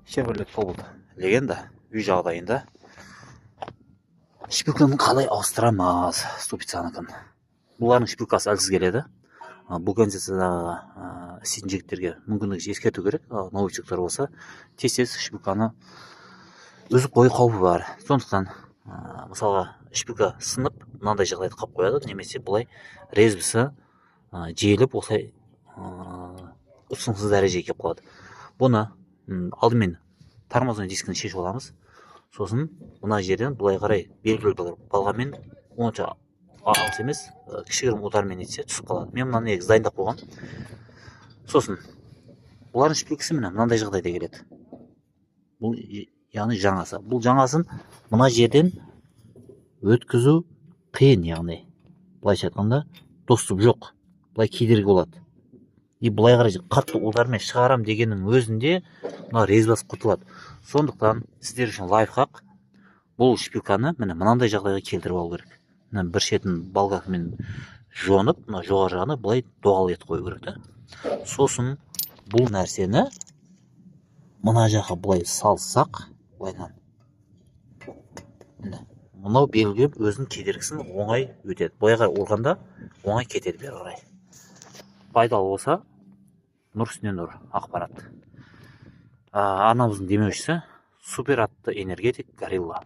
Chevrolet Cobalt Легенда үй жағдайында шпильканы қалай ауыстырамыз, ступицаныкін? Бұлардың шпилькасы әлсіз келеді. Бұл кондициядағы істейтін жігіттерге мүмкіндігінше ескерту керек. Новичоктар болса, тез тез шпильканы үзіп қою қаупі бар. Сондықтан мысалға, шпилька сынып, мынандай жағдайда қалып қояды немесе былай резьбісі желіп, осылай ұсқынсыз дәрежеге келіп қалады. Бұны алдымен тормозной дискіні шешіп аламыз. Сосын мына жерден былай қарай белгілі бір балғамен, онша алыс емес, кішігірім удармен етсе, түсіп қалады. Мен мынаны негізі дайындап қойғанмын. Сосын бұлардың шпилькасы, міне, мынандай жағдайда келеді. Бұл, яғни, жаңасы. Бұл жаңасын мына жерден өткізу қиын, яғни, былайша айтқанда, доступ жоқ, былай кедергі болады. И былай қарай қатты удармен шығарам дегеннің өзінде мына резьбасы құртылады. Сондықтан сіздер үшін лайфхак: бұл шпильканы, міне, мынандай жағдайға келтіріп алу керек. Мына бір шетін болгаркамен жонып, мына жоғары жағына былай доғал етіп қою керек та. Сосын бұл нәрсені мына жаққа былай салсақ, былайынан, міне, мынау белгілеп, өзінің кедергісін оңай өтеді. Былай қарай ұрғанда оңай кетеді бері қарай. Пайдалы болса, нұр үстіне нұр ақпарат. Арнамыздың демеушісі — супер атты энергетик Горилла.